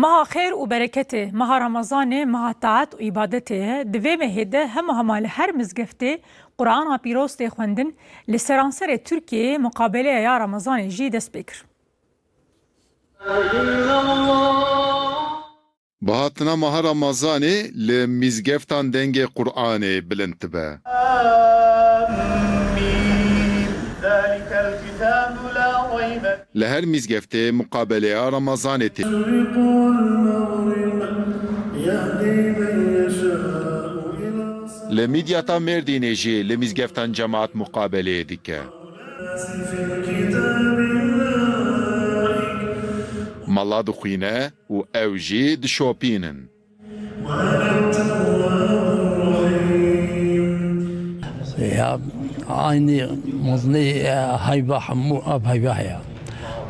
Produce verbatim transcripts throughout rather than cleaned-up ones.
Baha xêr û bereketê meha Remezanê, meha taet û îbadetê ye. Di vê mehê de hema hema li her mizgeftê Qur'ana pîroz tê xwendin, li seranserê Tirkiyeyê muqabeleya ya Remezanê jî dest pê kir. Bi hatina meha Remezanê li mîzgeftan dengê Qur'anê bilind dibe. Li her mîzgeftê muqabeleya Remezanê tê. Li Midyata Mêrdînê jî li mîzgeftan cemaat muqabeleyê dike. Mala dixwîne û ew jî dişopînin. Ya, aynî mezinî, e, heyva hemû ev heyva heye.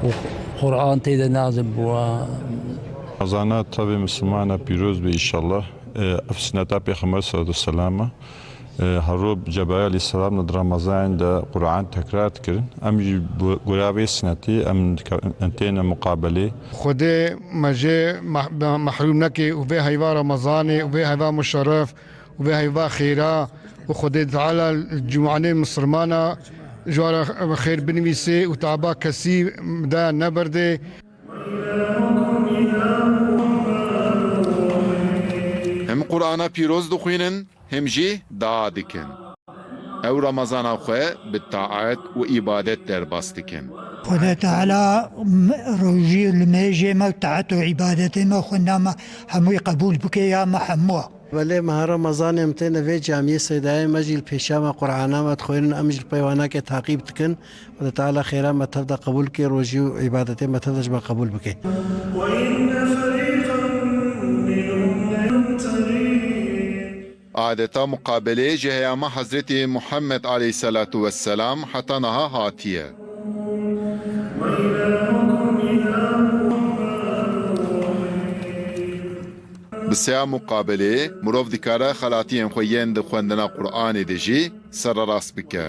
Û Qur'an tê de nazil bû. Ramazana tevê misilmana pîroz be înşallah. E, ev sineta Pêxember sallallahu aleyhi ve sellem e. E, her roj Cebraîl aleyhisselam di Ramazanê de Qur'an tekrar dikirin. Em jî bi gura vê sinetî em dike-, em têne muqabelê. Xwedê me jê meh-, me-, mehrûm neke û vê heyva Ramazanê û vê heyva muşerref û vê heyva xêra û Xwedê Teala ciwanê misilmana ji we re xêr binivîsê û taba kesî de neberdê. Him Qur'ana pîroz dixwînin, him jî dua dikin. Ew Ramazana xwe bi taet û îbadet derbas dikin. Xwedê Teala m-, rojî û limêjê me û taet û îbadetê me û xwenda me hemûyî qebûl bike ya me hemû. Belê meha Remezanê em têne vê camiyê seydayê me jî li pêşiya me Qur'ana me dixwînin, em jî li pey wan nake taqîb dikin. Xwedê Teala xêra me tev de qebûl bike, rojî û îbadetê me tev de ji me qebûl bike. Adeta muqabeleyê ji heyama Hezretî Muhammed aleyhisselatu vesselam heta niha hatiye. Bi seya muqabelê mirov dikare xelatiyên xwe yên di xwendina Qur'anê de jî sererast bike.